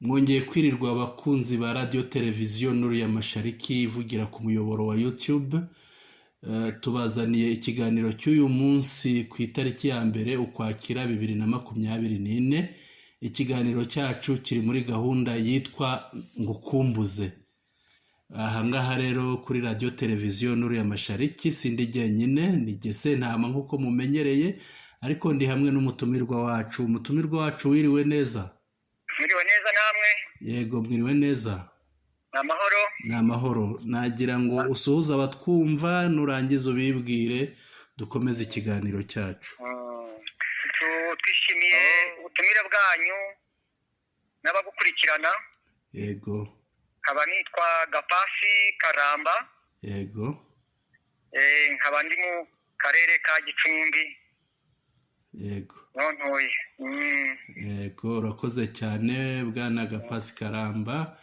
Mwongeye kwirirwa abakunzi ba Radiyo Televiziyo Nuru ya Mashariki ivugira ku muyoboro wa YouTube. Tubazaniye ikiganiro cy'uyu munsi ku itariki ya 1 Ukwakira 2024. Ikiganiro cyacu kiri muri gahunda yitwa Ngukumbuze. Aha ngaha rero kuri Radiyo Televiziyo Nuru ya Mashariki sindi jyenyine, ni jye Sentama nk'uko mumenyereye, ariko ndi hamwe n'umutumirwa wacu. Umutumirwa wacu, wiriwe neza? Mwiriwe neza namwe. Yego, mwiriwe neza. Ni amahoro. Ni amahoro. Nagira ngo usuhuze abatwumva, nurangiza ubibwire dukomeze ikiganiro cyacu. Twishimiye ubutumire bwanyu n'abagukurikirana. Yego. Nkaba nitwa Gapasi Karamba. Yego. Nkaba ndi mu karere ka Gicumbi. Yego. Nontoye. Yego, urakoze cyane bwana Gapasi Karamba.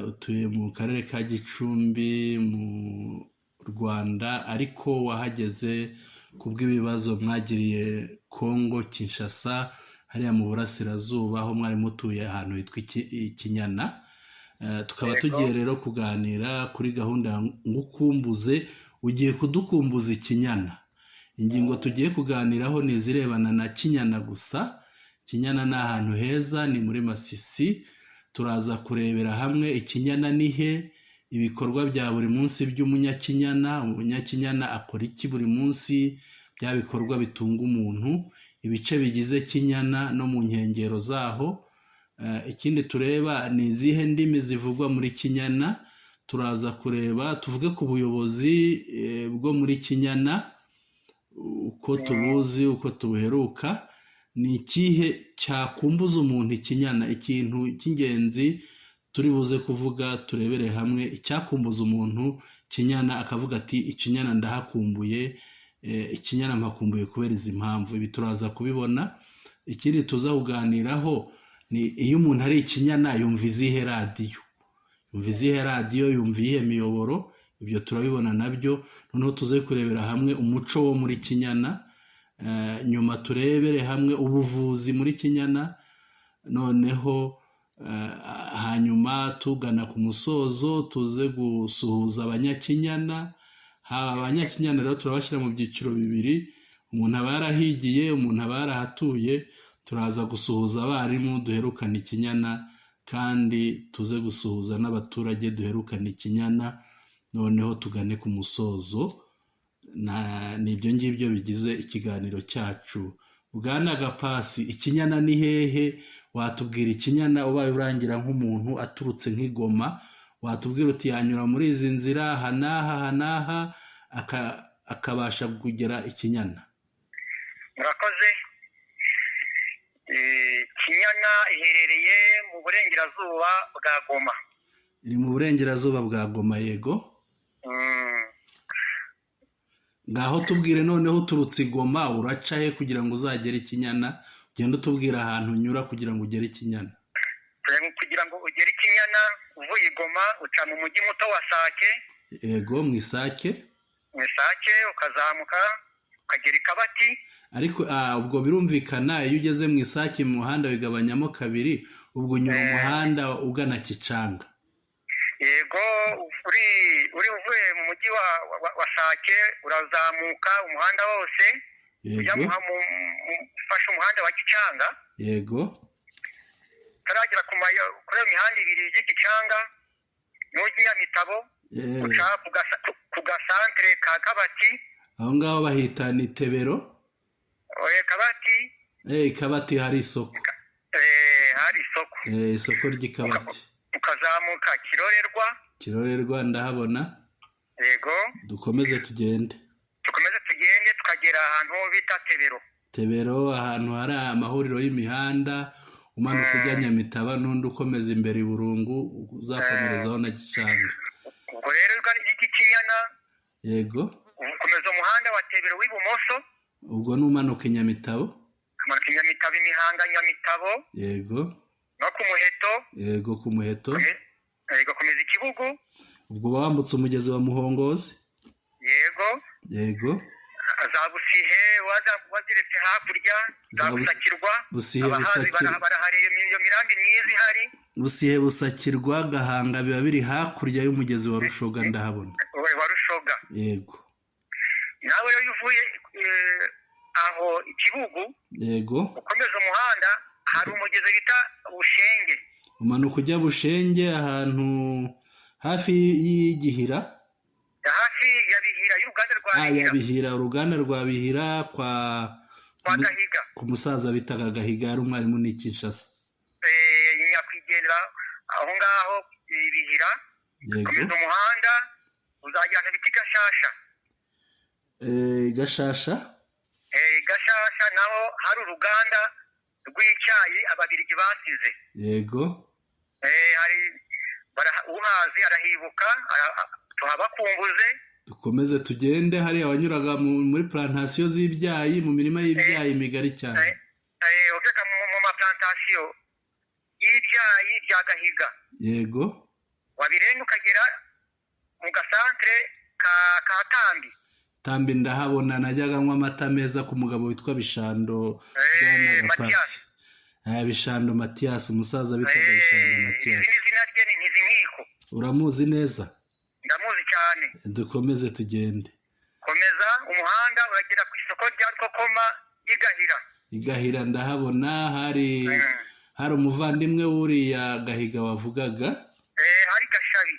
Utuye mu karere ka Gicumbi mu Rwanda, ariko wahageze ku bw'ibibazo mwagiriye Kongo Kinshasa, hariya mu burasirazuba aho mwari mutuye ahantu hitwa Ikinyana. Tukaba tugiye rero kuganira kuri gahunda ya Ngukumbuze. Ugiye kudukumbuza Ikinyana. Ingingo tugiye kuganiraho ni izirebana na Kinyana gusa. Kinyana ni ahantu heza, ni muri Masisi. Turaza kurebera hamwe Ikinyana ni he, ibikorwa bya buri munsi by'umunyakinyana, umunyakinyana akora iki buri munsi, bya bikorwa bitunga umuntu, ibice bigize Kinyana no mu nkengero zaho. Ikindi tureba ni izihe ndimi zivugwa muri Kinyana. Turaza kureba tuvuge ku buyobozi bwo muri Kinyana, uko tubuzi, uko tubuheruka. Ni ikihe cyakumbuza umuntu Ikinyana? Ikintu cy'ingenzi turi buze kuvuga, turebere hamwe icyakumbuza umuntu Kinyana, akavuga ati Ikinyana ndahakumbuye, Ikinyana mpakumbuye kubera izi mpamvu. Ibi turaza kubibona. Ikindi tuza kuganiraho ni iyo umuntu ari Ikinyana yumva izihe radiyo, yumva izihe radiyo, yumva iyihe miyoboro. Ibyo turabibona nabyo. Noneho tuze kurebera hamwe umuco wo muri Kinyana, nyuma turebere hamwe ubuvuzi muri Kinyana, noneho hanyuma tugana ku musozo tuze gusuhuza abanyakinyana. Haba abanyakinyana rero turabashyira mu byiciro bibiri, umuntu aba yarahigiye, umuntu aba yarahatuye. Turaza gusuhuza abarimu duherukana Ikinyana, kandi tuze gusuhuza n'abaturage duherukana Ikinyana, noneho tugane ku musozo. Ni ibyo ngibyo bigize ikiganiro cyacu. Bwana Gapasi, Ikinyana ni hehe? Watubwira Ikinyana ubaye urangira nk'umuntu aturutse nk'Igoma, watubwira uti yanyura muri izi nzira aha n'aha aha n'aha akabasha kugera Ikinyana. Murakoze. Kinyana iherereye mu burengerazuba bwa Goma. Iri mu burengerazuba bwa Goma, yego. Ngaho tubwire noneho, uturutse i Goma uraca he kugira ngo uzagere Ikinyana? Ugende utubwira ahantu unyura kugira ngo ugere Ikinyana. Kugira ngo ugere Ikinyana uvuye i Goma uca mu mujyi muto wa Sake. Yego, mu Isake. Mu Isake ukazamuka ukagera i Kabati. Ariko ubwo birumvikana, iyo ugeze mu Isake mu muhanda wigabanyamo kabiri, ubwo unyura umuhanda ugana Kicanga. Yego, uri uvuye mu mujyi wa Sake urazamuka umuhanda wose ujya ufashe umuhanda wa Gicanga. Yego. Utaragera kuri iyo mihanda ibiri y'Igicanga n'ujya Nyamitabo, uca ku gasantere ka Kabati. Aho ngaho bahita ni Tebero. Kabati. Kabati hari isoko. Hari isoko. Isoko ry'Ikabati. Ukazamuka Kirorerwa. Kirorerwa ndahabona. Yego. Dukomeze tugende. Dukomeze tugende tukagera ahantu bita Tebero. Tebero, ahantu hari amahuriro y'imihanda, umanuka ujya Nyamitaba n'undi ukomeza imbere i Burungu uzakomerezaho na Gicanga. Ubwo rero Ikinyana. Yego. Ukomeza umuhanda wa Tebero w'ibumoso. Ubwo n'umanuka i Nyamitabo. Umanuka i Nyamitabo, imihanga Nyamitabo. Yego. No ku Muheto. Yego, ku Muheto. Yego, komeza Ikibugu. Ubwo wambutse umugezi wa Muhongozi. Yego. Yego. Za Busihe waziretse hakurya, za Busakirwa. Busihe, abahazi Busakirwa. Barahareba iyo mirambi myiza ihari. Busihe, Busakirwa, Gahanga biba biri hakurya y'umugezi wa Rushoga, ndahabona. Wa Rushoga. Yego. Nawe rero iyo uvuye aho Ikibugu, ukomeza umuhanda, hari umugezi bita Bushenge. Umanuka ujya Bushenge, ahantu hafi y'Igihira. Hafi ya Bihira, y'uruganda rwa Ah, ya Bihira. Bihira, uruganda rwa Bihira kwa Kwa Gahiga. Ku musaza bitaga Gahiga, yari umwarimu n'i Kinshasa. Nyakwigendera aho ngaho Bihira. Komeza umuhanda, uzajya ahantu bita Gashasha. Gashasha. Gashasha naho hari uruganda rw'icyayi Ababirigi basize. Hari uhazi arahibuka, tuhabakumbuze. Dukomeze tugende, hariya wanyuraga muri plantasiyo z'ibyayi, mu mirima y'ibyayi migari cyane. Ugeze mu maplantasiyo y'ibyayi bya Gahiga. Wabirenga ukagera mu gasantere ka Tambi. Tambi ndahabona, najyaga nywa amata meza ku mugabo witwa Bishando. Bwana Gapasi. Matiyasi. Bishando Matiyasi, umusaza bitaga Bishando Matiyasi. Izindi zina rye ni Nkizinkiko. Uramuzi neza? Ndamuzi cyane. Dukomeze tugende. Komeza umuhanda, uragera ku isoko rya Rukokoma ry'Igahira. Igahira ndahabona, hari hari umuvandimwe w'uriya Gahiga wavugaga. Hari Gashabi.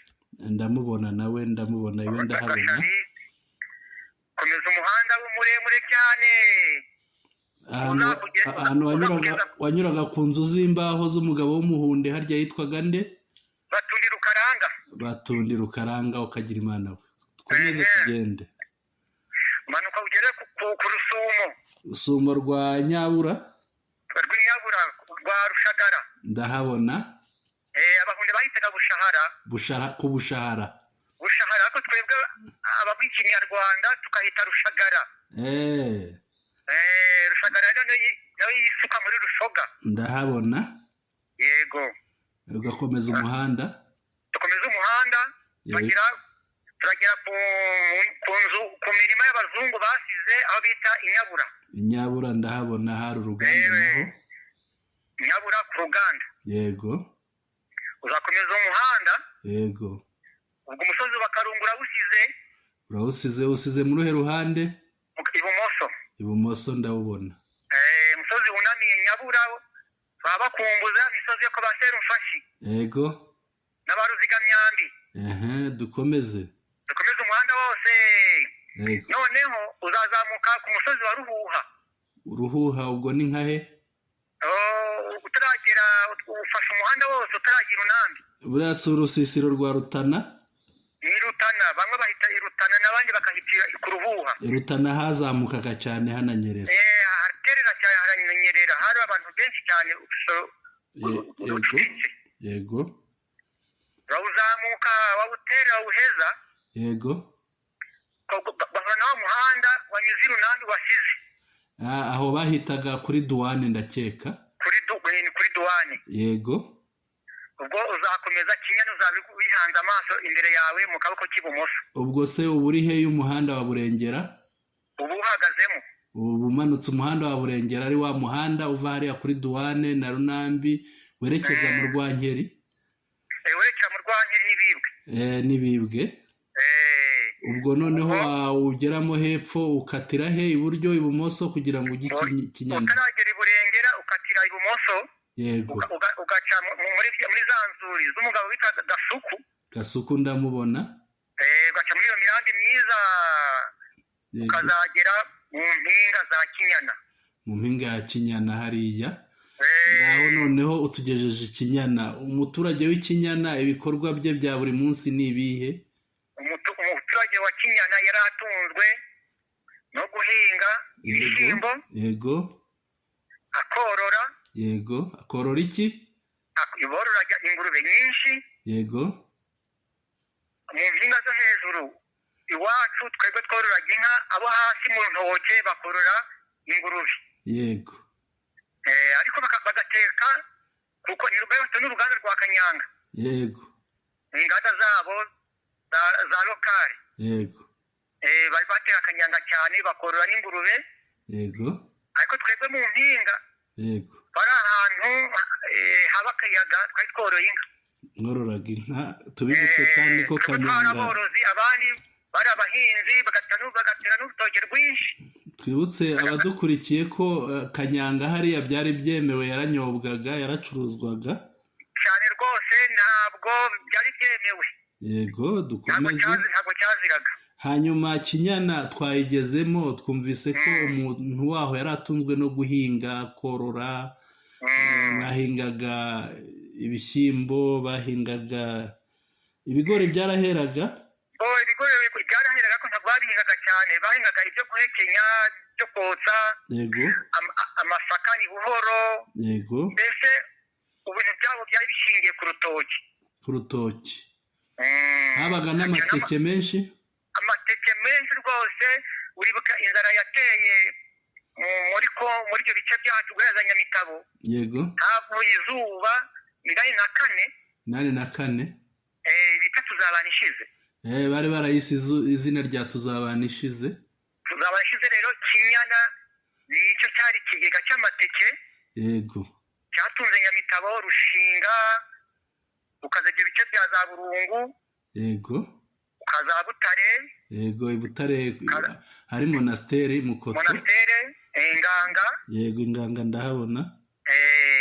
Ndamubona nawe, ndamubona iwe, ndahabona. Gashabi. Komeza umuhanda muremure cyane. Ahantu ahantu wanyuraga ku nzu z'imbaho z'umugabo w'umuhunde, harya yitwaga nde? Batundi Rukaranga. Batundi Rukaranga, ukagira Imana we. Dukomeze tugende. Manuka ugere ku Rusumo. Rusumo rwa Nyabura. Rw'inyabura rwa Rushagara. Ndahabona. Abahunde bahitaga Bushahara. Bushara, ku Bushahara. Bushahara, ariko twebwe abavuga Ikinyarwanda tukahita Rushagara. Rushagara rero nayo yisuka muri Rushoga. Ndahabona. Yego. Ugakomeza umuhanda. Dukomeza umuhanda, turagera ku nzu, ku mirima y'abazungu basize aho bita Inyabura. Inyabura ndahabona, hari uruganda naho. Inyabura ku ruganda. Uzakomeza umuhanda. Ubwo umusozi wa Karungu urawusize. Urawusize, usize muri uruhe ruhande? Ibumoso. Ibumoso ndawubona. Umusozi wunamiye Nyabura, babakumbuza imisozi yo kwa ba Serumfashi. N'abaruzigamyambi. Ehe, dukomeze. Dukomeze umuhanda wose. Noneho uzazamuka ku musozi wa Ruhuha. Ruhuha ubwo ni nkahe? Utaragera, ufashe umuhanda wose utaragira unambi. Buriya si urusisiro rwa Rutana? Ni Rutana, bamwe bahita Rutana n'abandi bakahitira ku Ruhuha. Rutana hazamukaga cyane, hananyerera. Haterera cyane, haranyerera, hari abantu benshi cyane. Ucucitse. Urawuzamuka, wawutera, wawuheza. Bahura na wa muhanda wanyuze i Runambi wasize. Aho bahitaga kuri duwane, ndakeka. Kuri duwane. Ubwo uzakomeza Kinyana, uzaba wihanze amaso imbere yawe mu kaboko k'ibumoso. Ubwo se uba uri he y'umuhanda wa Burengera? Ubu uhagazemo. Ubu umanutse umuhanda wa Burengera, ari wa muhanda uva hariya kuri duwane na Runambi werekeza mu Rwankeri. Werekeza mu Rwankeri n'Ibibwe. N'Ibibwe. Ubwo noneho wawugeramo hepfo, ukatira he, iburyo, ibumoso, kugira ngo ujye Kinyana? Utaragera i Burengera ukatira ibumoso. Ugaca muri za nzuri z'umugabo witwa Gasuku. Gasuku ndamubona. Ugaca muri iyo mirambi myiza, ukazagera mu mpinga za Kinyana. Mu mpinga ya Kinyana hariya. Ngaho noneho utugejeje Kinyana. Umuturage w'Ikinyana ibikorwa bye bya buri munsi ni ibihe? Umuturage wa Kinyana yari atunzwe no guhinga ibishyimbo. Akorora. Akorora iki? Bororaga ingurube nyinshi. Mu mpinga zo hejuru iwacu twebwe twororaga inka, abo hasi mu ntoke bakorora ingurube. Ariko bagateka, kuko bafite n'uruganda rwa kanyanga. Inganda zabo za lokale. Bari batera kanyanga cyane, bakorora n'ingurube. Yego. Ariko twebwe mu mpinga, yego, bari ahantu haba akayaga, twari tworoye inka. Mwororaga inka. Tubibutse kandi ko kanyanga, aborozi, abandi bari abahinzi, bagatera n'urutoki rwinshi. Twibutse abadukurikiye ko kanyanga hariya byari byemewe, yaranyobwaga, yaracuruzwaga. Cyane rwose, ntabwo byari byemewe. Yego, dukomeze. Ntabwo cyaziraga. Hanyuma Kinyana twayigezemo, twumvise ko umuntu waho yari atunzwe no guhinga, korora. Bahingaga ibishyimbo, bahingaga ibigori, byaraheraga. Ibigori byaraheraga, ko ntabwo babihingaga cyane, bahingaga ibyo guhekenya, byo kotsa. Yego. Amasaka ni buhoro. Yego. Mbese ibintu byabo byari bishingiye ku rutoki. Ku rutoki. Habaga n'amateke menshi. Amateke menshi rwose. Uribuka inzara yateye muri ibyo bice byacu guheza Nyamitabo? Yego. Havuye izuba 84. 84. Bita Tuzabana Ishize. Bari barayise izina rya Tuzabana Ishize. Tuzabana Ishize rero, Kinyana nicyo cyari ikigega cy'amateke. Yego. Cyatunze Nyamitabo, Rushinga, ukaza ibyo bice bya za Burungu. Yego. Ukaza Butare. Yego, i Butare hari monasiteri Mukoto. Monasiteri, Inganga. Yego, Inganga ndahabona.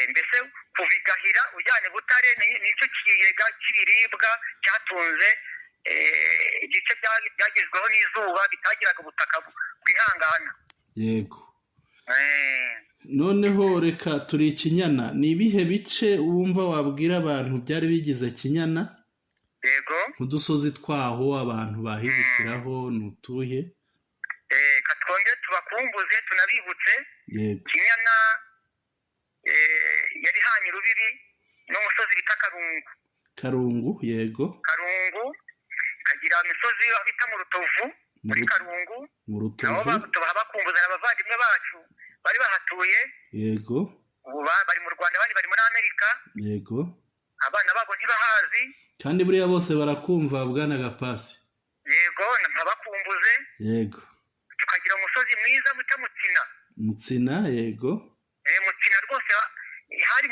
Mbese kuva i Gahira ujyana Butare nicyo kigega cy'ibiribwa cyatunze igice byagezweho n'izuba, bitagiraga ubutaka bwihangana. Yego. Noneho reka turi Kinyana, ni ibihe bice wumva wabwira abantu byari bigize Kinyana? Yego. Udusozi twaho abantu bahibukiraho ni utuhe? Reka twongere tubakumbuze, tunabibutse. Yego. Kinyana yari hanye urubibi n'umusozi bita Karungu. Karungu, yego. Karungu ikagira imisozi aho bita mu Rutovu, muri Karungu. Mu Rutovu. Tubaha bakumbuza abavandimwe bacu bari bahatuye. Yego. Ubu bari mu Rwanda, abandi bari muri Amerika. Yego. Abana babo ntibahazi. Kandi buriya bose barakumva, bwana Gapasi. Yego, ntabakumbuze. Yego. Tukagira umusozi mwiza muta Mutsina. Mutsina, yego. Mutsina rwose hari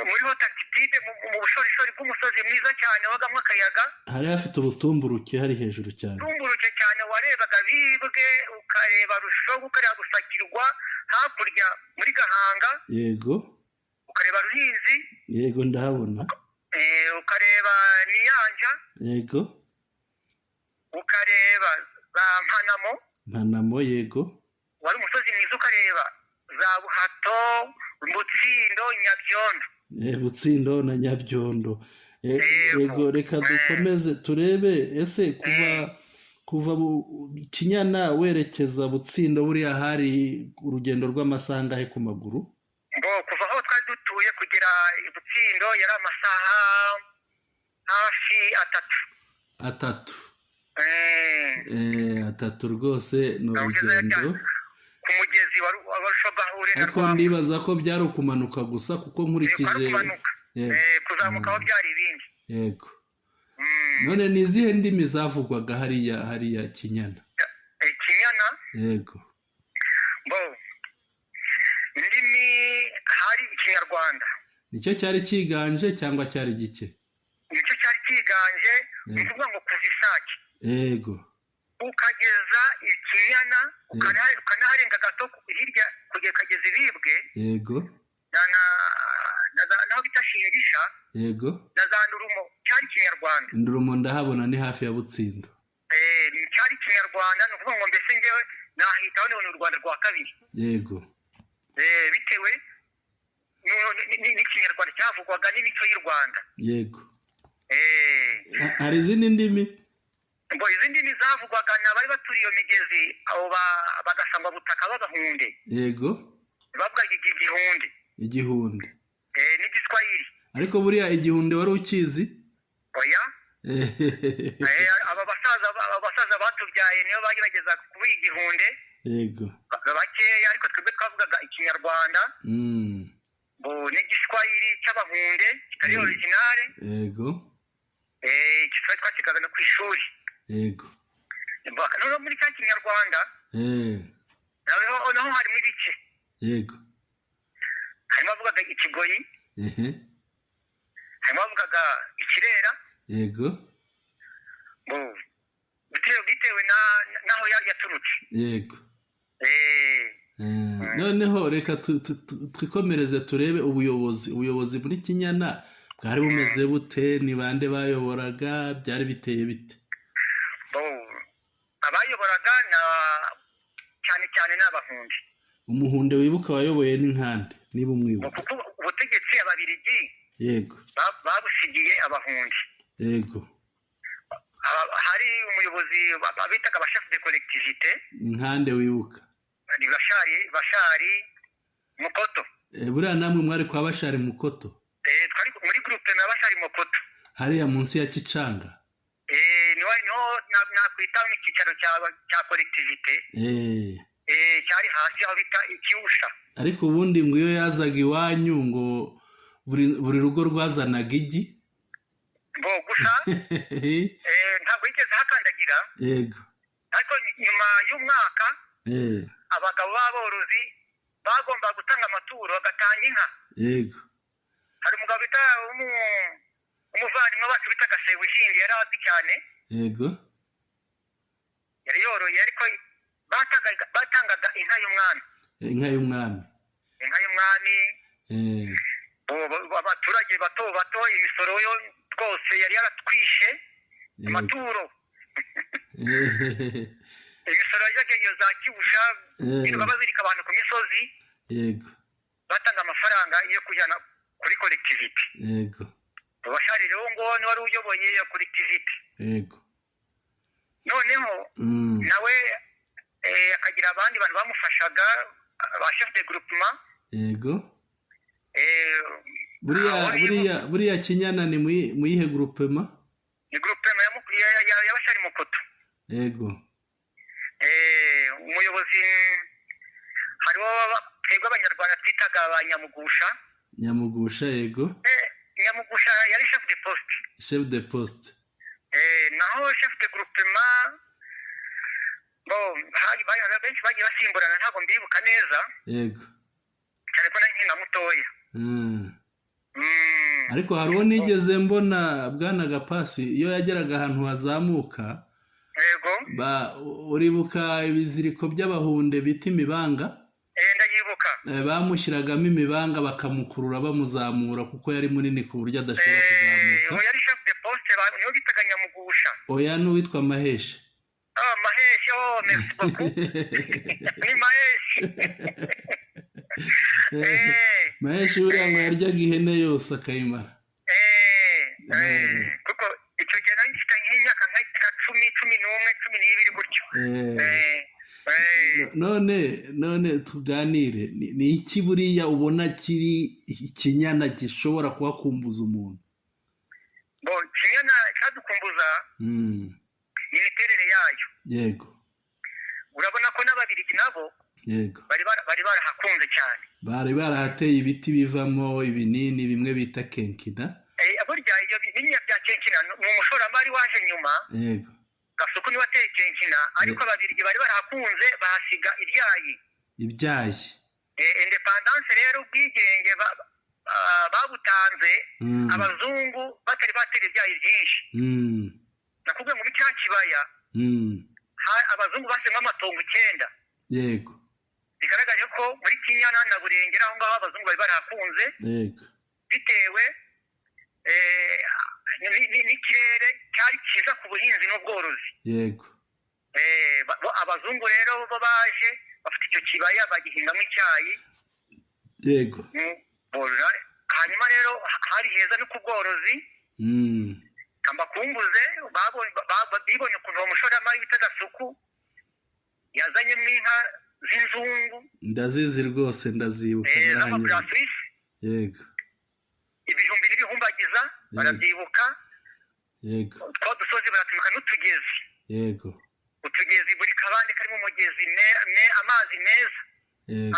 muri hotagitide, mu bushorishori bw'umusozi mwiza cyane wagamo akayaga. Hari hafite ubutumburuke, hari hejuru cyane. Ubutumburuke cyane, warebaga Bibwe, ukareba Rushogo, ukareba Gusakirwa hakurya muri Gahanga. Yego. Ukareba Ruhinzi. Yego, ndahabona. Ukareba Niyanja. Yego. Ukareba za Mpanamo. Mpanamo, yego. Wari umusozi mwiza, ukareba za Buhato, Butsindo, Nyabyondo. Butsindo na Nyabyondo. Yego, reka dukomeze turebe. Ese kuva Kinyana werekeza Butsindo buriya hari urugendo rw'amasaha angahe ku maguru? Kuva aho twari dutuye kugera Butsindo yari amasaha hafi atatu. Atatu. Atatu rwose ni urugendo. Ku mugezi wa Rushogahure. Ariko ndibaza ko byari ukumanuka gusa, kuko nkurikije kuzamuka aho byari ibindi. Yego. None ni izihe ndimi zavugwaga hariya Kinyana? Kinyana? Yego. Indimi hari Ikinyarwanda. Nicyo cyari cyiganje cyangwa cyari gike? Nicyo cyari cyiganje, ni ukuvuga ngo kuva Isake. Yego. Ukageza Ikinyana, ukanaharenga gato hirya kugeza ukageza Ibibwe. Yego. Naho bita Shingisha. Yego. Na za Ndurumo, cyari Ikinyarwanda. Ndurumo ndahabona, ni hafi ya Butsindo. Cyari Ikinyarwanda, ni ukuvuga ngo mbese ngewe nahitaho ni u Rwanda rwa kabiri. Yego. Bitewe n'Ikinyarwanda cyavugwaga n'imico y'u Rwanda. Yego. Hari izindi ndimi? Ngo izindi ndimi zavugwaga n'abari baturiye iyo migezi, abo bagasangwa butaka b'Abahunde. Yego. Bavugaga Igihunde. Igihunde. N'igiswahili. Ariko buriya Igihunde wari ukizi? Oya. Aba basaza batubyaye niyo bagerageza kuvuga Igihunde. Yego. Bakeya, ariko twebwe twavugaga Ikinyarwanda. N'igiswahili cy'Abahunde kitari originale. Yego. Igiswahili twakigaga no ku ishuri. Yego. Noneho muri cya Kinyarwanda naho harimo ibice. Yego. Harimo abavugaga Ikigoyi, harimo abavugaga Ikirera. Yego. Bitewe n'aho yaturutse. Yego. Noneho reka twikomereze turebe ubuyobozi. Ubuyobozi muri Kinyana bwari bumeze bute? Ni bande bayoboraga? Byari biteye bite? Abayoboraga cyane cyane ni Abahunde. Umuhunde wibuka wayoboye n'inkande niba umwibuka? Kuko ubutegetsi Ababirigi, yego, babusigiye Abahunde. Yego. Hari umuyobozi bitaga aba chef de collectivité. Inkande wibuka? Ni Bashari Mukoto. Buriya namwe mwari kwa Bashari Mukoto? Twari muri groupe na Bashari Mukoto. Hariya munsi ya Kicanga. Niho nakwita icyicaro cya collectivité. Cyari hasi aho bita Ikiwusha. Ariko ubundi ngo iyo yazaga iwanyu ngo buri rugo rwazanaga igi. Bo gusa ntabwo yigeze hakandagira. Yego. Ariko nyuma y'umwaka abagabo b'aborozi bagomba gutanga amaturo, bagatanga inka. Yego. Hari umugabo bita umuvandimwe wacu bitaga Sebuhindi, yari azwi cyane. Yego. Yari yoroye, ariko batangaga inka y'umwami. Inka y'umwami. Inka y'umwami. Abaturage bato bato, imisoro yo rwose yari yaratwishe. Amaturo. Imisoro yajyaga iyo za Kibusha, birirwa bazirika abantu ku misozi. Yego. Batanga amafaranga yo kujyana kuri collectivité. Yego. Bashari rero ngo ni wari uyoboye iyo collectivité. Yego. Noneho nawe akagira abandi bantu bamufashaga, ba chef de groupement. Yego. Buriya Kinyana ni muyihe groupement? Ni groupement ya Bashari Mukoto. Yego. Umuyobozi hariho twebwe Abanyarwanda twitaga ba Nyamugusha. Nyamugusha, yego. Nyamugusha yari chef de poste. Chef de poste. Naho chef de groupement bo benshi bagiye basimburana, ntabwo mbibuka neza. Yego. Cyane ko nari nkina mutoya. Ariko hari uwo nigeze mbona Bwana Gapasi iyo yageraga ahantu hazamuka. Yego. Uribuka ibiziriko by'Abahunde bita imibanga? Ndayibuka. Bamushyiragamo imibanga bakamukurura bamuzamura, kuko yari munini ku buryo adashobora kuzamuka. Yari chef de poste, niwe bitaga Nyamugusha. Oya, n'uwitwa Maheshe. Maheshe, oh merci beaucoup. Ni Maheshe. Maheshe buriya ngo yaryaga ihene yose akayimara. Kuko icyo gihe nari mfite nk'imyaka nka 10, 11, 12 gutyo. None tuganire, ni iki buriya ubona kiri Ikinyana gishobora kuhakumbuza umuntu? Bo Kinyana cyadukumbuza ni imiterere yayo. Yego. Urabona ko n'Ababirigi nabo, yego, bari barahakunze cyane. Bari barahateye ibiti bivamo ibinini bimwe bita kenkina. Burya iyo binini bya kenkina ni umushoramari waje nyuma. Yego. Gasuku niwe wateye kenkina, ariko Ababirigi bari barahakunze bahasiga ibyayi. Ibyayi. Independence rero, ubwigenge babutanze abazungu batari batera ibyayi byinshi. Nakubwiye ngo muri cya kibaya abazungu basemo amatongo 9. Yego. Bigaragaje ko muri Kinyana na Burengera aho ngaho abazungu bari barahakunze. Yego. Bitewe n'ikirere cyari cyiza ku buhinzi n'ubworozi. Yego. Abazungu rero bo baje bafite icyo kibaya bagihingamo icyayi. Yego. Hanyuma rero hari heza no ku bworozi. Mbakumbuze bibonye ukuntu uwo mushoramari bita Gasuku yazanyemo inka z'inzungu. Ndazizi rwose, ndazibuka. Z'amaburasisi. Yego. Ibihumbi n'ibihumbagiza barabyibuka. Yego. Twa dusozi baraturuka n'utugezi. Yego. Utugezi, buri kabande karimo umugezi, amazi meza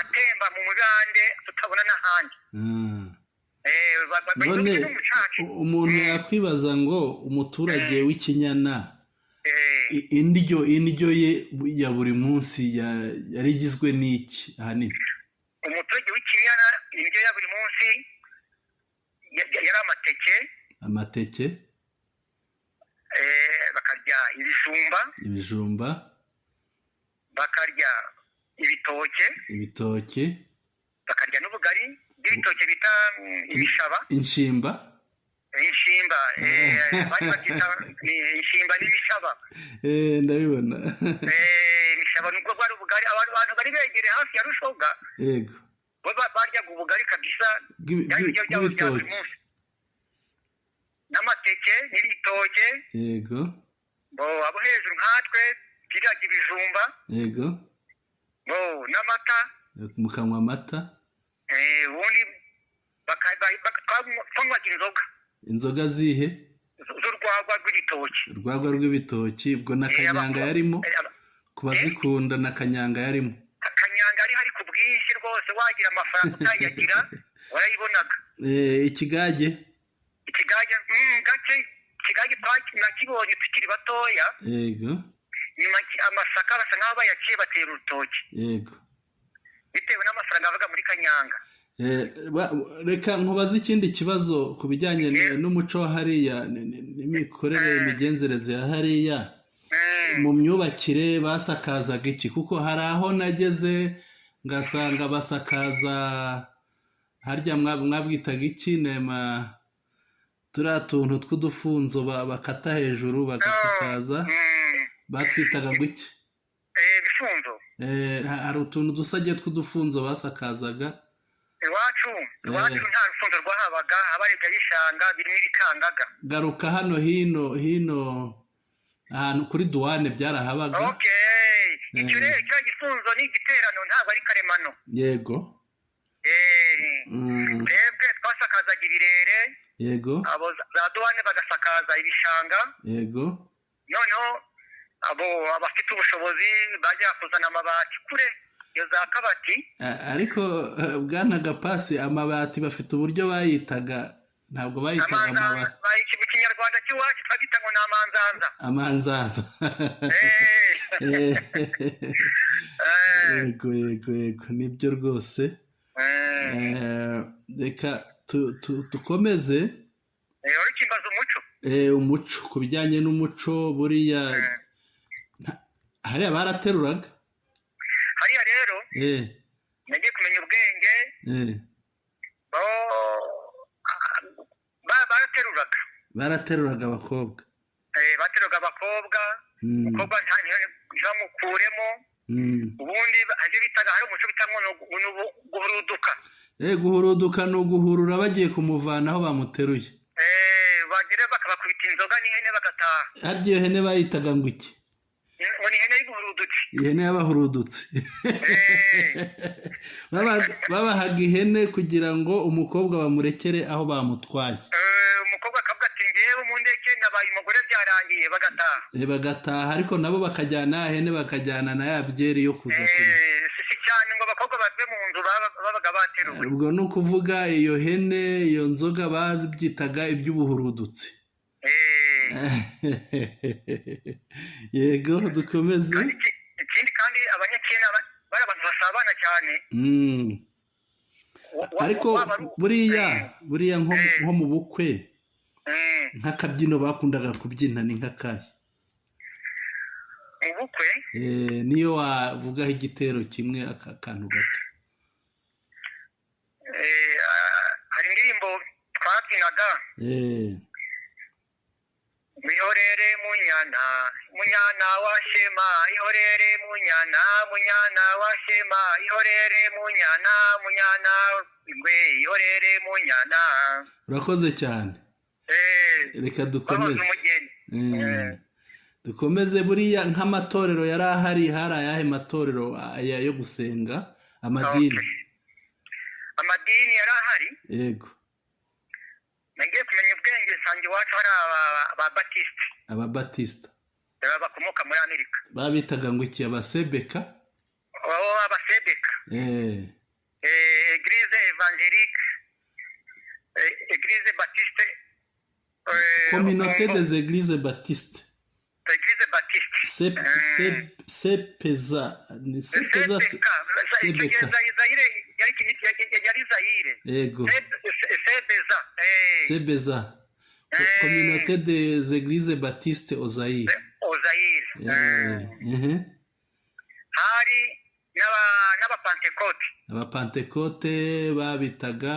atemba mu mubande tutabona n'ahandi. None umuntu yakwibaza ngo umuturage w'Ikinyana Indyo ye ya buri munsi yari igizwe n'iki ahanini? Umuturage w'Ikinyana indyo ya buri munsi yari amateke. Amateke. Bakarya ibijumba. Ibijumba. Bakarya ibitoke. Ibitoki. Bakarya n'ubugari bw'ibitoke bita ibishaba. Inshimba. Inshimba, bari babyita inshimba n'ibishaba. Ndabibona. Ibishaba nubwo bwari ubugari, abantu bari begereye hafi ya Rushoga. Yego. Bo baryaga ubugari kabisa, byari ibiryo byabo bya buri munsi, n'amateke n'ibitoke. Yego. Bo abo hejuru nkatwe twiryaga ibijumba. Yego. Bo n'amata. Mukanywa amata. Ubundi twanywaga inzoga. Inzoga zihe? Z'urwagwa rw'ibitoki. Urwagwa rw'ibitoki, ubwo na kanyanga yarimo? Ku bazikunda na kanyanga yarimo. Kanyanga ari hari ku bwinshi rwose, wagira amafaranga utayagira warayibonaga. Ikigage? Ikigage gake, ikigage nakibonye tukiri batoya. Yego. Nyuma amasaka basa nkaho bayaciye batera urutoki. Yego. Bitewe n'amafaranga avuga muri kanyanga. Reka nkubaze ikindi kibazo ku bijyanye n'umuco wa hariya, n'imikorere, imigenzereze ya hariya. Mu myubakire basakazaga iki? Kuko hari aho nageze ngasanga basakaza harya mwabwitaga iki, nema turiya tuntu tw'udufunzo bakata hejuru bagasakaza, batwitaga ngo iki? Ibifunzo. Hari utuntu dusage tw'udufunzo basakazaga. Iwacu nta rufunzo rwahabaga, habaga ibishanga birimo ibikangaga. Garuka hano hino ahantu kuri duwane byarahabaga. Okay, icyo rero cya gifunzo ni igiterano, ntabwo ari karemano. Yego. Twebwe twasakazaga ibirere. Yego. Abo za duwane bagasakaza ibishanga. Yego. Noneho abo abafite ubushobozi bajya kuzana amabati kure iyo za Kabati. Ariko bwana Gapasi, amabati bafite uburyo bayitaga, ntabwo bayitaga amabati. Mu Kinyarwanda cy'iwacu twabita ngo ni amanzanza. Amanzanza. Yego yego yego, nibyo rwose. Reka dukomeze. Urikimbaza umuco. Umuco, ku bijyanye n'umuco buriya hariya barateruraga. Hariya rero nagiye kumenya ubwenge, barateruraga. Barateruraga abakobwa. Bateruraga abakobwa, umukobwa ntibamukuremo. Ubundi ibyo bitaga, hari umuco bita ngo guhuruduka. Guhuruduka ni uguhurura bagiye kumuvana aho bamuteruye. Bagera bakabakubita inzoga n'ihene bagataha. Harya iyo hene bayitaga ngo iki? Ngo ni ihene y'ubuhurudutsi. Ihene y'abahurudutsi. Babahaga ihene kugira ngo umukobwa bamurekere aho bamutwaye. Umukobwa akavuga ati ngewe mu ndeke nabaye umugore byarangiye, bagataha. Bagataha, ariko nabo bakajyana ihene, bakajyana na ya byeri yo kuza kunywa. Si cyane ngo abakobwa bave mu nzu babaga bateruwe. Ubwo ni ukuvuga iyo hene, iyo nzoga bazibyitaga iby'ubuhurudutsi. Yego, dukomeze. Ikindi kandi abanyakenya bari abantu basabana cyane. Ariko buriya nko mu bukwe nk'akabyino bakundaga kubyina ni nk'akahe? Mu bukwe? Niyo wavugaho igitero kimwe, akantu gato. Hari indirimbo twabyinaga. Ihorere munyana, munyana wa Shema, ihorere munyana, munyana wa Shema, ihorere munyana, munyana ingwe, ihorere munyana. Urakoze cyane. Reka dukomeze. Dukomeze. Buriya nk'amatorero yari ahari, hari ayahe matorero aya yo gusenga, amadini? Amadini yari ahari? Yego. Nagiye kumenya ubwenge nsanga iwacu hari ababatisite. Ababatisita bakomoka muri Amerika. Babitaga ngo iki? Abasebeka? Abasebeka. Eglise Evangelique, Eglise Baptiste, Communauté des Églises Baptistes. Eglise Baptiste. Sepeza ni sepeza. CPK. Icyo gihe CBK. Zayire yari Zayire. Yego. Sebeza. Sebeza, Communauté des Églises Baptistes au Zaïre. Au Zaïre. Hari n'abapantekote. Abapantekote babitaga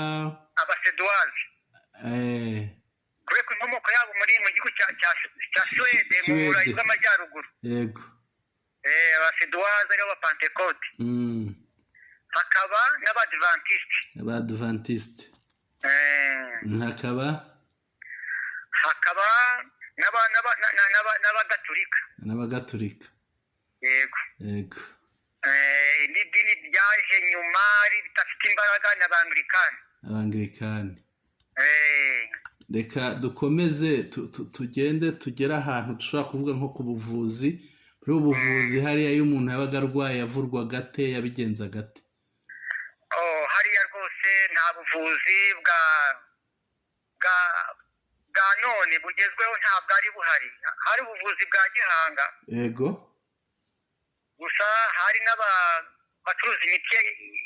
abaseduwazi, kubera ko inkomoko yabo mu gihugu cya Suwede, mu Burayi Suwede. bw'Amajyaruguru. Abaseduwazi aribo bapantekote. Hakaba n'abadivantisite. Abadventiste. Hakaba Hakaba n'abagatulika. N'abagatulika. Yego. Yego. Indi dini ryaje nyuma ridafite imbaraga ni abangilikani. Abangilikani. Reka dukomeze, tugende tugere ahantu dushobora kuvuga nko ku buvuzi. Muri ubu buvuzi hariya, iyo umuntu yabaga arwaye yavurwaga ate, yabigenzaga ate? Oh, hariya rwose nta buvuzi bwa none bugezweho, ntabwo ari buhari. Hari ubuvuzi bwa gihanga gusa. Hari n'abacuruza imiti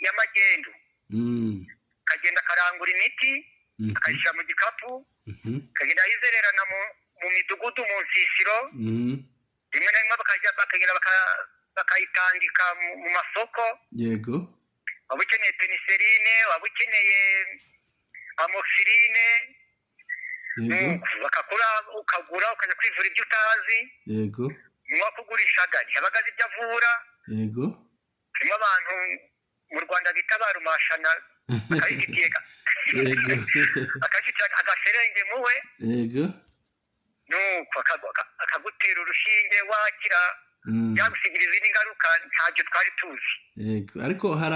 y'amagendu, akagenda akarangura imiti, akayishyira mu gikapu, akagenda ayizererana mu midugudu, mu nsisiro. Rimwe na rimwe bakagenda bakayitandika mu masoko. Waba ukeneye penicilline, waba ukeneye amoxicilline, bakakura, ukagura, ukajya kwivura ibyo utazi. N'uwakugurishaga ntiyabaga azi ibyo avura. Harimo abantu mu Rwanda bita ba rumashana, akabifitiye akabifitiye agaserenge muwe. Nuko akagutera urushinge, wakira, byagusigira izindi ngaruka ntabyo twari tuzi. Yego, ariko hari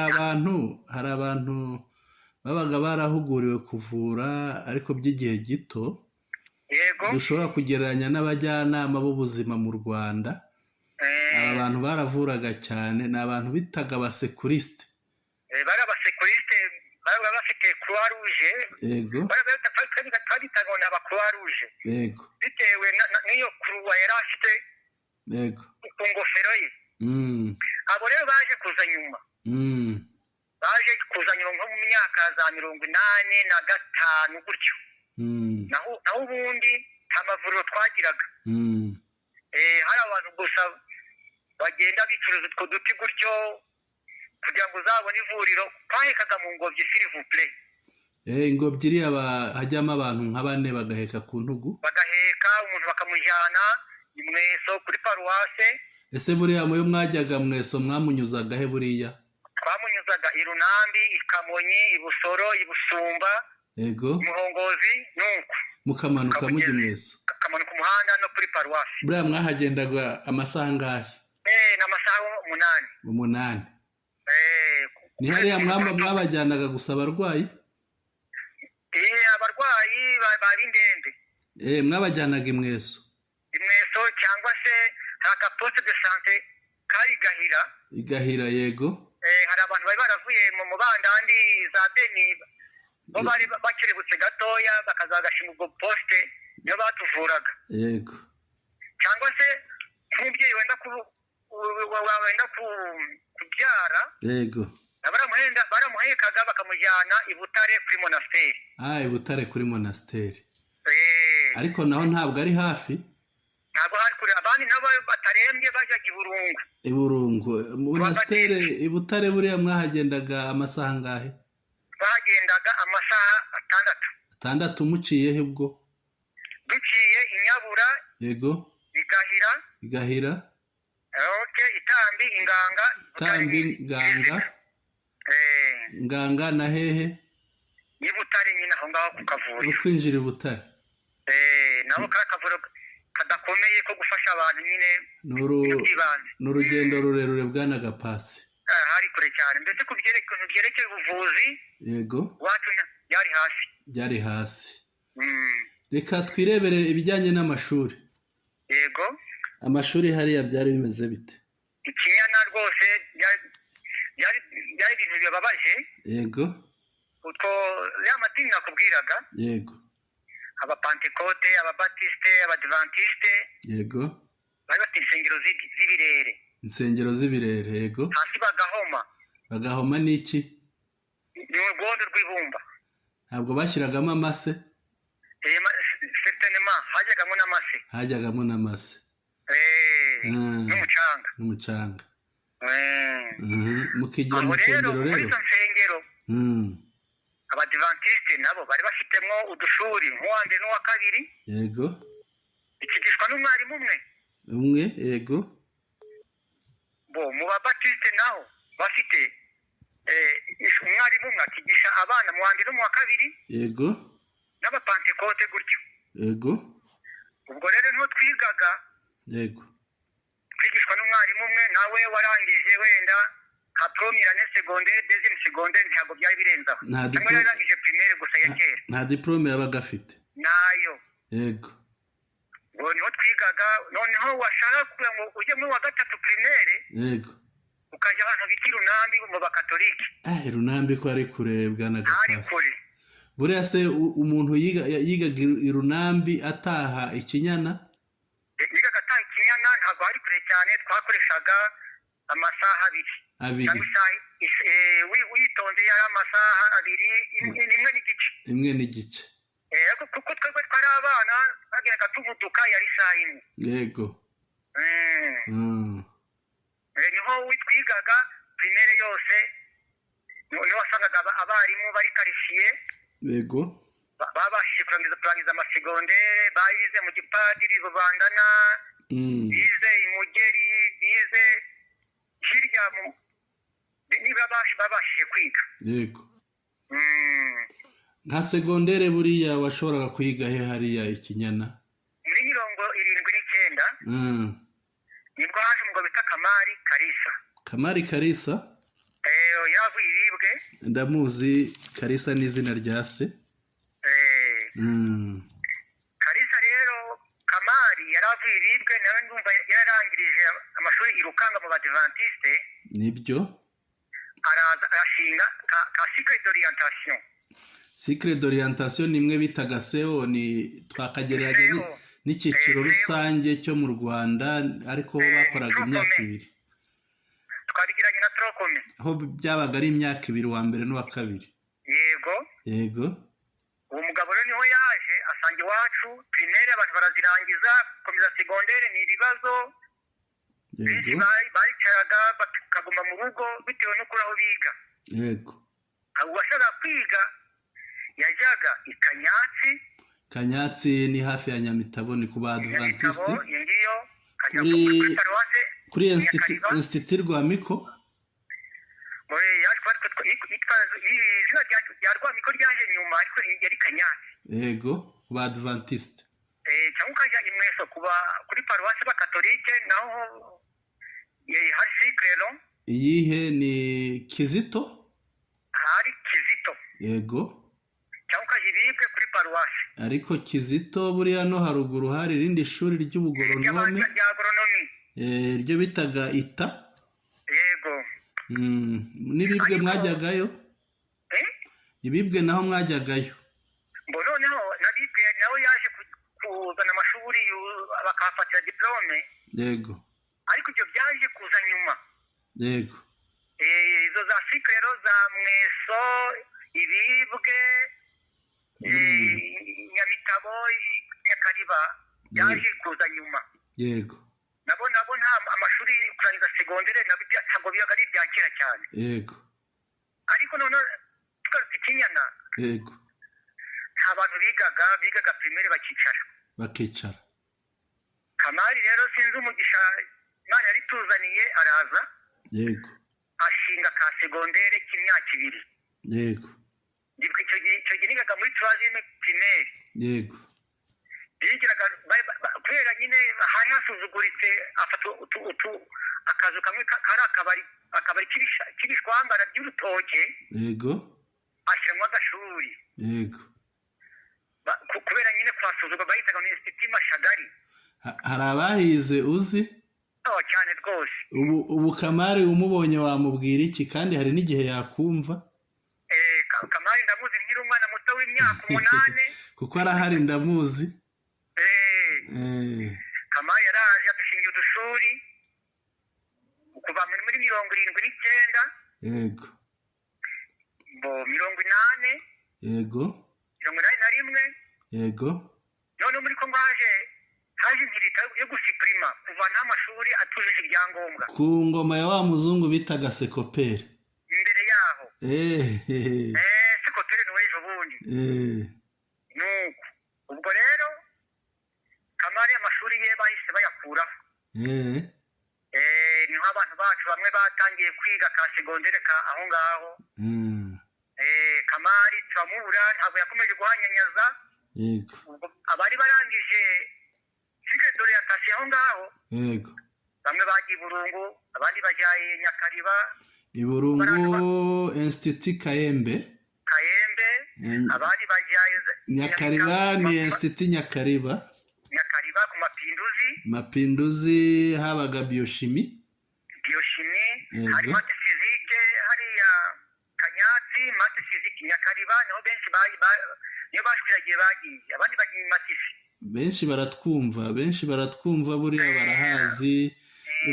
abantu babaga barahuguriwe kuvura, ariko by'igihe gito, dushobora kugereranya n'abajyanama b'ubuzima mu Rwanda. Aba bantu baravuraga cyane, ni abantu bitaga abasecuristes. Bari abasecuristes, babaga bafite Croix Rouge. Twabitaga ngo ni aba Croix Rouge, bitewe n'iyo croix yari afite ku ngofero ye. Abo rero baje kuza nyuma, baje kuza nyuma nko mu myaka za 85 gutyo. Naho ubundi nta mavuriro twagiraga. Hari abantu gusa bagenda bicuruza utwo duti gutyo kugira ngo uzabone ivuriro. Twahekaga mu ngobyi, s'il vous plaît. Ingobyi iriya hajyamo abantu nka bane bagaheka ku ntugu. Bagaheka umuntu, bakamujyana i Mweso kuri paruwase. Ese buriya muyo mwajyaga Mweso mwamunyuzaga he buriya? Twamunyuzaga i Runambi, i Kamonyi, i Busoro, i Busumba, Muhongozi, nuko mukamanuka mujya Mweso. Akamanuka umuhanda no kuri paruwasi. Buriya mwahagendaga amasaha angahe? Ni amasaha 8. 8. Ni hariya mwabajyanaga gusa abarwayi? Abarwayi b'indembe. Mwabajyanaga i Mweso. I Mweso, cyangwa se hari akaposte de santé kari Gahira. I Gahira, yego. Hari abantu bari baravuye mu mubandandi za Beni, bo bari bakerebutse gatoya, bakaza bagashinga ubwo poste, niyo batuvuraga. Cyangwa se nk'umubyeyi wenda kubyara, baramuhekaga bakamujyana i Butare kuri monasteri. Ah, i Butare kuri monasteri. Ariko naho ntabwo ari hafi. Ntabwo hari kure. Abandi nabo batarembye bajyaga i Burungu. I Burungu monasteri. I Butare buriya mwahagendaga amasaha angahe? Twahagendaga amasaha 6. 6, muciye he ubwo? Duciye i Nyabura, i Gahira, I Gahira. Itambi, Inganga. Tambi, Nganga. Nganga na hehe? Ni Butare nyine, aho ngaho ku kavuriro. No kwinjira i Butare. Nabo kari akavuriro kadakomeye ko gufasha abantu nyine ibintu by'ibanze. Ni urugendo rurerure, bwana Gapasi. Hari kure cyane mbese ku byerekeye ubuvuzi. Iwacu byari hasi. Byari hasi. Reka twirebere ibijyanye n'amashuri. Yego. Amashuri hariya byari bimeze bite? Ikinyana rwose byari ibintu bibabaje. Utwo ya madini nakubwiraga, abapantekote, ababatisite, abadivantisite, Bari bafite insengero z'ibirere. Insengero z'ibirere, yego. Hasi bagahoma. Bagahoma ni iki? Ni urwondo rw'ibumba. Ntabwo bashyiragamo amase? Certainement hajyagamo n'amase. Hajyagamo n'amase. N'umucanga. N'umucanga. Mukigira mu nsengero rero. Muri izo nsengero abadivantisite nabo bari bafitemo udushuri nk'uwa mbere n'uwa kabiri. Yego. Ikigishwa n'umwarimu umwe. Umwe, yego. Bo mu babatisite naho bafite umwarimu umwe akigisha abana mu wa mbere no mu wa kabiri. Yego. N'abapantekote gutyo. Yego. Ubwo rero niho twigaga. Yego. Twigishwa n'umwarimu umwe nawe warangije wenda nka première année secondaire, deuxième secondaire, ntabwo byari birenze aho. Cyangwa yarangije primaire gusa ya kera. Nta diplome yabaga afite. Nayo. Yego. Ubwo niho twigaga, noneho washaka kugira ngo ujye muri wa gatatu primaire. Yego. Ukajya ahantu bita i Runambi mu bakatolike. Runambi ko ari kure bwana Gapasi. Ari kure. Buriya se umuntu yigaga i Runambi ataha Ikinyana? Yigaga ataha Ikinyana, ntabwo hari kure cyane, twakoreshaga amasaha abiri. Abiri. Witonze yari amasaha abiri, imwe n'igice. Imwe n'igice. Kuko twebwe twari abana twageraga tuvuduka yari isaha imwe. Yego. Niho twigaga primaire yose, niho wasangaga abarimu bari karifiye. Yego. Babashije kurangiza amasegondere, bayize mu gipadiri rubandana, bize imugeri, bize hirya niba babashije kwiga. Yego. Nka segondere buriya washoboraga kwiga he hariya Ikinyana? Muri 79 nibwo haje umugabo bita Kamari Karisa. Kamari Karisa? Yavuye Iribwe. Ndamuzi, Karisa ni izina rya se. Karisa rero Kamari yaravuye Iribwe, nawe ndumva yararangirije amashuri i Rukanga mu Badivantiste. Nibyo. Araza arashinga ka cycle d'orientation. Cycle d'orientation ni imwe bitaga SEO, ni twakagereranya n'icyiciro rusange cyo mu Rwanda, ariko bakoraga imyaka ibiri. Twabigiranye na Trokome. Aho byabaga ari imyaka ibiri, uwa mbere n'uwa kabiri. Yego. Yego. Uwo mugabo rero niho yaje asanga iwacu primaire abantu barazirangiza, gukomeza secondaire ni ibibazo. Yego. Baricaraga bakaguma mu rugo bitewe n'uko aho biga. Yego. Uwashaka kwiga yajyaga i Kanyatsi. Kanyatsi ni hafi ya Nyamitabo, ni ku ba Adventiste. Kuri Institut Rwamiko. Izina rya Rwamiko ryaje nyuma, ariko yari Kanyatsi. Yego, ku ba Adventiste. Cyangwa ukajya i Mweso kuri paruwasi b'Akatolike, naho hari Sikrero. Iyihe ni Kizito? Hari Kizito. Yego. Cyangwa ukajya Iribwe kuri paruwasi. Ariko Kizito buriya no haruguru hari irindi shuri ry'ubugoronome. Rya agronomi. Ryo bitaga Ita. Yego. N'Ibibwe mwajyagayo? Ibibwe naho mwajyagayo? Mbo noneho nabibwe nawe yaje kuzana amashuri bakahafatira diplome. Yego. Ariko ibyo byaje kuza nyuma. Yego. Izo za Sikrero za Mweso, Ibibwe, Nyamitabo, Nyakariba byaje kuza nyuma. Yego. Nabo nta amashuri kurangiza segondere ntabwo bibaga ari ibya kera cyane. Yego. Ariko noneho tugarutse Ikinyana. Yego. Nta bantu bigaga primaire bakicara. Bakicara. Kamari rero sinzi umugisha Imana yari tuzaniye araza. Yego. Ashinga ka segondere k'imyaka ibiri. Yego. Icyo gihe nigaga muri troisième primaire. Yego. Bigiraga kubera nyine hari hasuzuguritse, afata akazu kamwe kari akabari k'ibishwambara by'urutoke. Yego. Ashyiramo agashuri. Yego. Kubera nyine kuhasuzugura bahitaga muri Institut Mashagari. Hari abahize uzi? Cyane rwose. Ubu Kamari umubonye wamubwira iki? Kandi hari n'igihe yakumva. Kamari ndamuzi nkiri umwana muto w'imyaka 8. Kuko arahari ndamuzi. Kamari yaraje adushingira udushuri. 79. Yego. Bo 80. Yego. 81. Yego. None muri Kongo haje impirita yo gusipurima kuvanaho amashuri atujuje ibyangombwa. Ku ngoma ya wa muzungu bitaga Sekoperi. Imbere yaho. Sekoperi ni ejo bundi. Nuko ubwo rero Kamari amashuri ye bahise bayakuraho. Niho abantu bacu bamwe batangiye kwiga ka segondere ka aho ngaho. Kamari turamubura, ntabwo yakomeje guhanyanyaza. Yego. Abari barangije cycle d'orientation aho ngaho. Yego. Bamwe bagiye Burungu, abandi bajyaye Nyakariba. Iburungu Institut Kayembe. Kayembe, abandi bajyaye Nyakariba ni Institut Nyakariba. Nyakariba ku Mapinduzi. Mapinduzi habaga biochimie. Biochimie, hari math physique, hariya Kanyatsi, math physique Nyakariba, niho benshi niyo bashwiragiye bagiye, abandi bagiye Masisi. Benshi baratwumva buriya barahazi.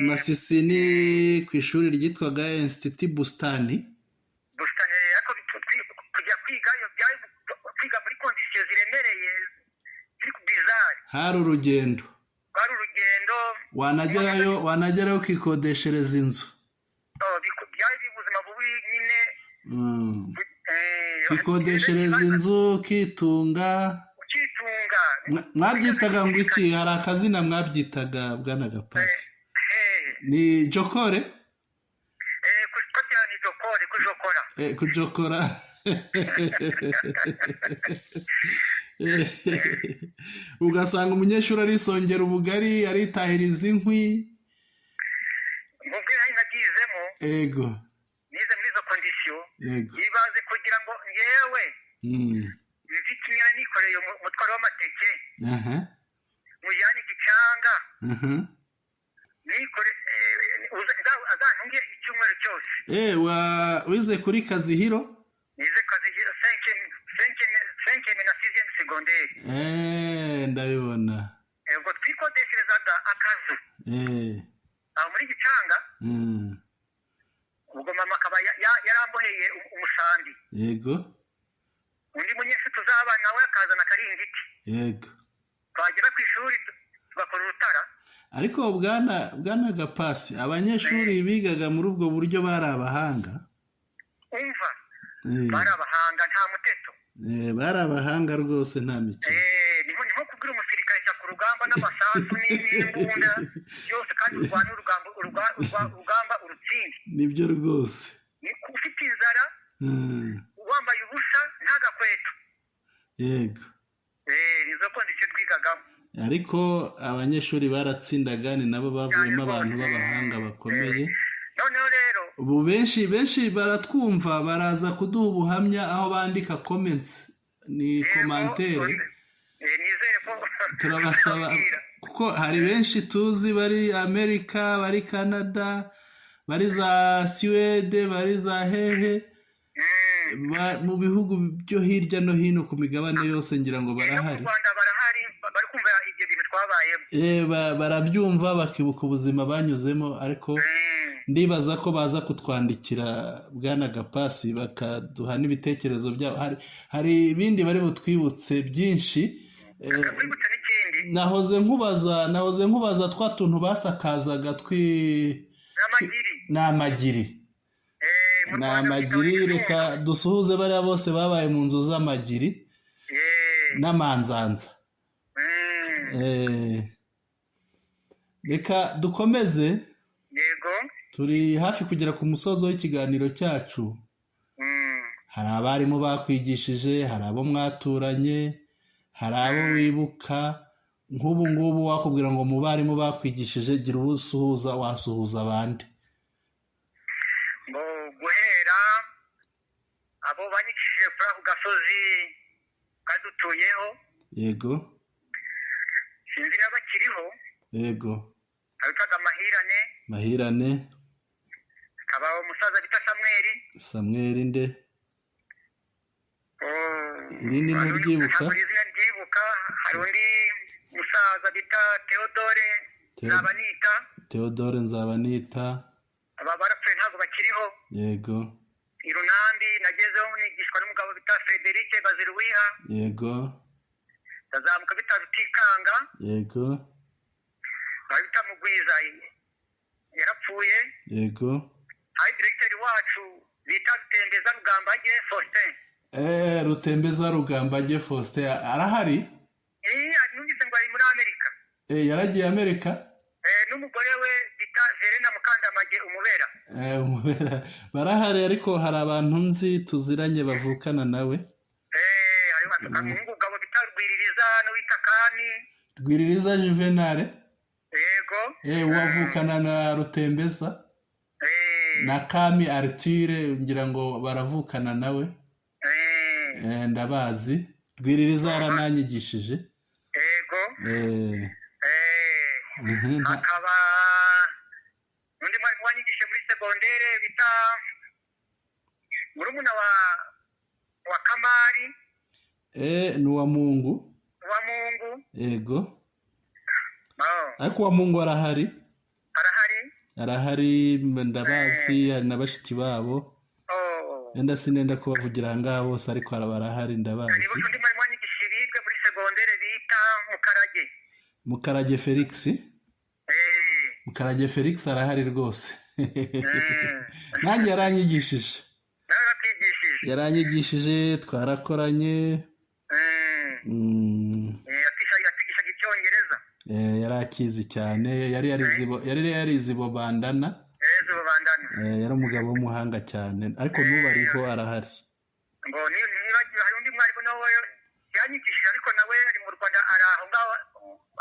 Masisi ni ku ishuri ryitwaga Institut Bustani. Bustani ariko kujya kwiga byari kwiga muri conditions ziremereye ziri bizarre. Hari urugendo. Hari urugendo. Wanagerayo ukikodeshereza inzu. Byari ubuzima bubi nyine. Kikodeshereza inzu ukitunga. Mwabyitaga ngo iki? Hari akazina mwabyitaga bwana Gapasi. Ni jokore? Kujokora. Kujokora. Ugasanga umunyeshuri arisongera ubugari, aritahiriza inkwi. Mubwe nari nagizemo. Yego. Nize muri izo condition. Yego. Ibaze kugira ngo ngewe nzikinyara nikoreye umutwaro w'amateke. Mujyane igicanga. Nikore azantunge icyumweru cyose. Wize kuri Kazihiro? Nize Kazihiro 5e na 6e secondaire. Ndabibona. Ubwo twikodesherezaga akazu. Aho muri gicanga. Ubwo mama akaba yaramboheye umusambi. Yego. Undi munyeshuri tuzabana nawe akazana akaringiti. Yego. Twagera ku ishuri tugakora urutara. Ariko bwana Gapasi, abanyeshuri bigaga muri ubwo buryo bari abahanga. Umva. Bari abahanga nta muteto. Bari abahanga rwose nta mikino. Ni nko kubwira umusirikare cya ku rugamba n'amasasu n'imbunda byose kandi urwana urugamba urutsinde. Nibyo rwose. Ni ufite inzara. Wambaye ubusa nta gakweto. Yego. Nizo condition twigagamo. Ariko abanyeshuri baratsindaga, ni nabo bavuyemo abantu b'abahanga bakomeye. Noneho rero ubu benshi baratwumva, baraza kuduha ubuhamya aho bandika comments ni commentaire. Nizere ko turabasaba kuko hari benshi tuzi bari Amerika, bari Canada, bari za Suwede, bari za hehe, mu bihugu byo hirya no hino ku migabane yose ngira ngo barahari. Bari kumva ibyo bintu twabayemo. Barabyumva bakibuka ubuzima banyuzemo, ariko ndibaza ko baza kutwandikira bwana Gapasi bakaduha n'ibitekerezo byabo. Hari ibindi bari butwibutse byinshi. Nahoze nkubaza twa tuntu basakazaga n'amagiri. N'amagiri, reka dusuhuze bariya bose babaye mu nzu z'amagiri n'amanzanza. Reka dukomeze. Yego. Turi hafi kugera ku musozo w'ikiganiro cyacu. Hari abarimu bakwigishije, hari abo mwaturanye, hari abo wibuka. Nk'ubu ngubu wakubwira ngo mu barimu bakwigishije gira usuhuza, wasuhuza abandi. Ngo guhera abo banyigishije kuri ako gasozi kadutuyeho. Yego. Sinzi n'abakiriho. Yego. Abitaga Mahirane. Mahirane. Akaba umusaza bita Samweli. Samweli nde? Irindi nturyibuka? Izina ryibuka. Hari undi musaza bita Theodore Nzabanita. Theodore Nzabanita. Aba barapfuye, ntabwo bakiriho. Irunambi nagezeho nigishwa n'umugabo bita Frederic Baziruwiha. Ndazamuka bita Rutikanga. Bita Mugwiza, yarapfuye. Hari diregiteri wacu bita Rutembeza Rugambage Faustin. Rutembeza Rugambage Faustin arahari? Numvise ngo ari muri Amerika. Yaragiye Amerika? N'umugore we bita Verena Mukandamage Umubera. Umubera barahari, ariko hari abantu nzi tuziranye bavukana nawe. Hari umugabo bita Rwiririza n'uwita Kami. Rwiririza Juvenal? Yego. Wavukana na Rutembeza na Kami Arthur, ngira ngo baravukana nawe. Ndabazi. Rwiririza yarananyigishije. Yego. Hakaba undi mwarimu wanyigishije muri segondere bita murumuna wa Kamari. Ni uwa Mungu. Uwa Mungu. Yego. Ariko uwa Mungu arahari? Arahari, ndabazi, hari na bashiki babo. Wenda sinenda kubavugira aha ngaha bose, ariko barahari, ndabazi. Undi mwarimu wanyigishije ibibwe muri segondere bita Mukarage. Mukarage Felix. Mukarage Felix arahari rwose. Nanjye yaranyigishije. Yaranyigishije, twarakoranye. Yatwigishaga icyongereza. Yari akizi cyane, yari yarize Bandana. Yari umugabo w'umuhanga cyane, ariko n'ubu ariho arahari. Ngo nibagiwe, hari undi mwarimu nawe yanyigishije, ariko nawe ari mu Rwanda, ari aho ngaho,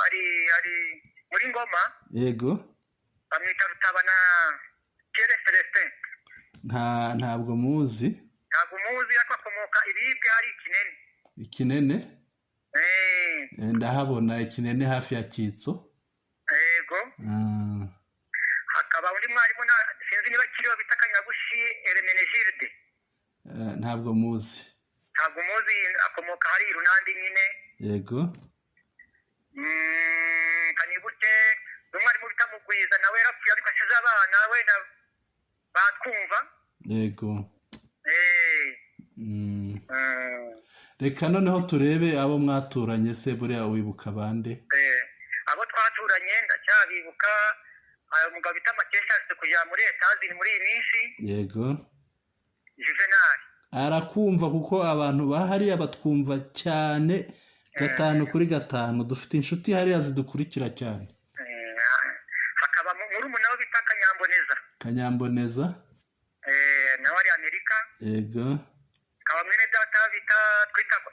ari muri Ngoma. Yego. Bamwita Rutabana Pierre Celestin. Ntabwo muzi. Ntabwo muzi, ariko akomoka ibibwe hari Ikinene. Ikinene? Ndahabona Ikinene hafi ya Kitso. Yego. Hakaba undi mwarimu sinzi niba akiriho bita Kanyabushi Hermenegilde. Ntabwo muzi. Ntabwo muzi, akomoka hari Irunandi nyine. Yego. Kanibute umwarimu bita Mugwiza nawe yarapfuye, ariko asize abana wenda batwumva. Yego. Reka noneho turebe abo mwaturanye se, buriya wibuka bande? Abo twaturanye ndacyabibuka. Umugabo bita Makesha afite kujya muri Etazini muri iyi minsi. Yego. Juvenal arakumva, kuko abantu bahariya batwumva cyane 5 kuri 5. Dufite inshuti hariya zidukurikira cyane. Hakaba murumuna we bita Kanyamboneza. Kanyamboneza nawe ari Amerika. Yego. Hakaba mwene data bita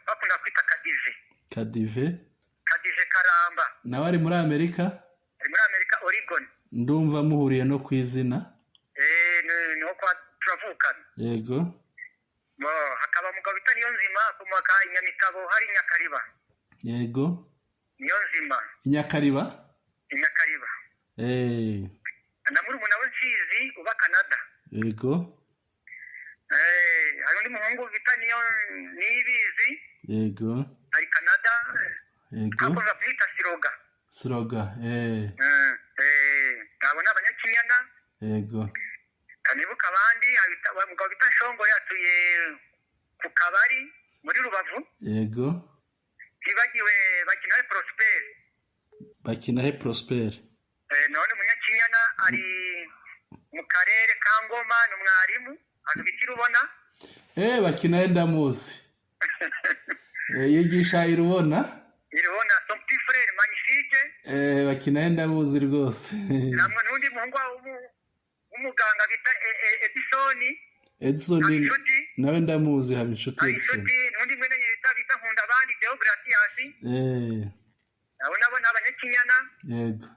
bakunda kwita Kadive. Kadive. Kadive Karamba. Nawe ari muri Amerika? Ari muri Amerika, Oregon. Ndumva muhuriye no ku izina. Niho kwa turavukana. Yego. Hakaba umugabo bita Niyonzima, akomoka i Nyamitabo hari Nyakariba. Yego. Niyonzima. Nyakariba? Nyakariba. Na murumuna we Nsizi uba Canada. Yego. Hari undi muhungu bita Niyibizi. Yego. Ari Canada. Yego. Akunda kwita Siroga. Siroga. Abo ni abanyakinyana. Yego. Kanibuka abandi, umugabo bita Nshongore atuye ku kabari muri Rubavu. Yego. Ntibagiwe Bakinahe Prosper. Bakinahe Prosper. None umunyakinyana ari mu karere ka Ngoma, ni umwarimu ahantu bita Irubona. Bakinahe ndamuzi. Yigisha Irubona. Irubona, son petit frère magnifique. Bakinahe ndamuzi rwose. Namwe n'undi muhungu w'umuganga bita Edison. Edison nawe ndamuzi, haba inshuti Edison. N'undi mwene bita Nkunda abandi Deogratias. Abo nabo ni abanyakinyana. Yego.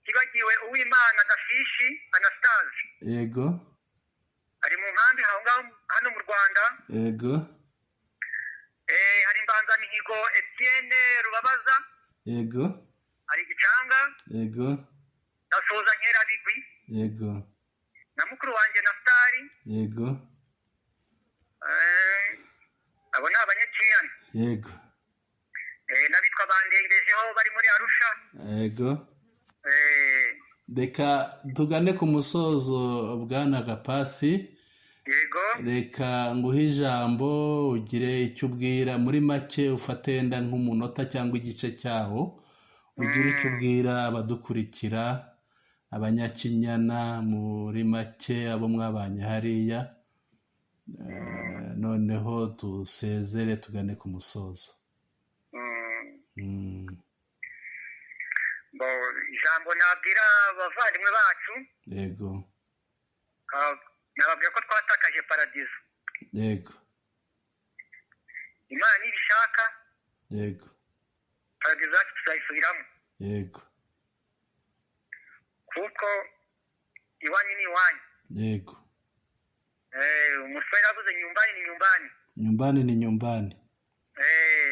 Kibagiwe Uwimana Gafishi Anastase. Yego. Ari mu nkambi aho ngaho hano mu Rwanda. Yego. Hari Mbanzamihigo Etienne Rubabaza. Yego. Hari Gicanga. Yego. Ndasuhuza Nkerabigwi. Yego. Na mukuru wanjye Naftali. Yego. Abo ni abanyakinyana. Yego. N'abitwa Bandengejeho bari muri Arusha. Yego. Reka tugane ku musozo, bwana Gapasi. Yego. Reka nguhe ijambo, ugire icyo ubwira muri make, ufate wenda nk'umunota cyangwa igice cyawo, ugire icyo ubwira abadukurikira, Abanyakinyana muri make, abo mwabanye hariya, noneho dusezere tugane ku musozo. Ijambo nabwira abavandimwe bacu, Yego. Nababwira ko twatakaje paradizo. Yego. Imana nibishaka, Yego. paradizo yacu tuzayisubiramo. Yego. Kuko iwanyu ni iwanyu. Yego. Umusore yavuze nyumbani ni nyumbani. Nyumbani ni nyumbani.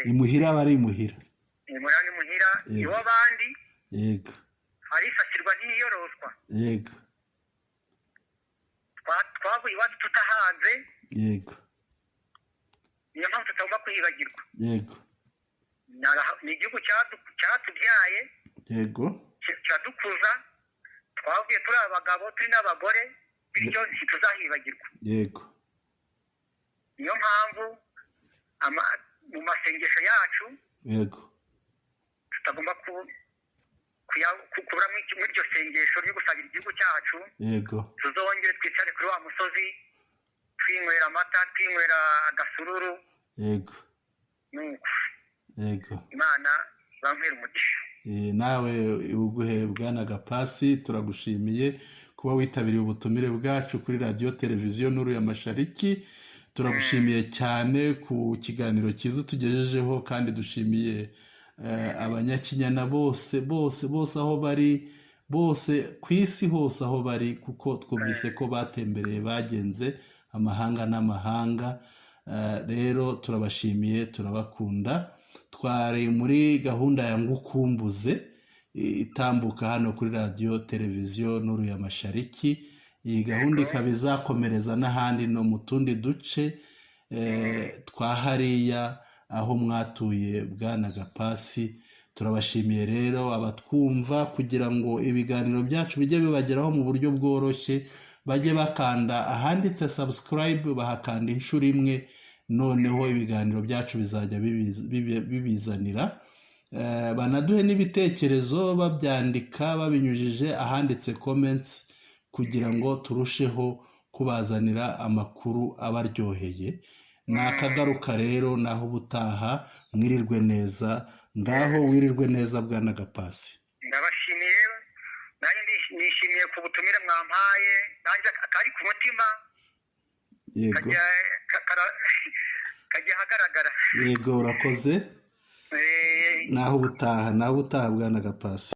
Imuhira aba ari imuhira. Imuhira ni muhira. Iw'abandi. Yego. Harisasirwa ntiyoroswa. Yego. Twavuye iwacu tutahanze. Yego. Niyo mpamvu tutagomba kwibagirwa. Yego. Ni igihugu cyatubyaye. Yego. Cyadukuza. Twavuye turi abagabo turi n'abagore, bityo ntituzahibagirwa. Yego. Niyo mpamvu mu masengesho yacu, Yego. tutagomba kubura muri iryo sengesho ryo gusangira igihugu cyacu. Yego. Tuzongere twicare kuri wa musozi, twinywera amata, twinywera agasururu. Yego. Nuko. Yego. Imana ibampere umugisha. Nawe uguhe, bwana Gapasi, turagushimiye kuba witabiriye ubutumire bwacu kuri Radiyo Televiziyo Nuru ya Mashariki. Turagushimiye cyane ku kiganiro cyiza tugejejeho, kandi dushimiye Abanyakinyana bose bose bose aho bari bose ku isi hose aho bari, kuko twumvise ko batembereye, bagenze amahanga n'amahanga. Rero turabashimiye, turabakunda. Twari muri gahunda ya Ngukumbuze itambuka hano kuri Radiyo Televiziyo Nuru ya Mashariki. Iyi gahunda ikaba izakomereza n'ahandi no mu tundi duce twa hariya aho mwatuye, bwana Gapasi. Turabashimiye rero abatwumva, kugira ngo ibiganiro byacu bijye bibageraho mu buryo bworoshye, bajye bakanda ahanditse subscribe, bahakanda inshuro imwe, noneho ibiganiro byacu bizajya bibizanira. Banaduhe n'ibitekerezo babyandika babinyujije ahanditse comments, kugira ngo turusheho kubazanira amakuru abaryoheye. Ni akagaruka rero, naho ubutaha. Mwirirwe neza. Ngaho wirirwe neza, bwana Gapasi. Ndabashimiye, nanjye nishimiye ku butumire mwampaye, nanjye akari ku mutima Yego. kajya ahagaragara. Yego, urakoze. Naho ubutaha, naho ubutaha, bwana Gapasi.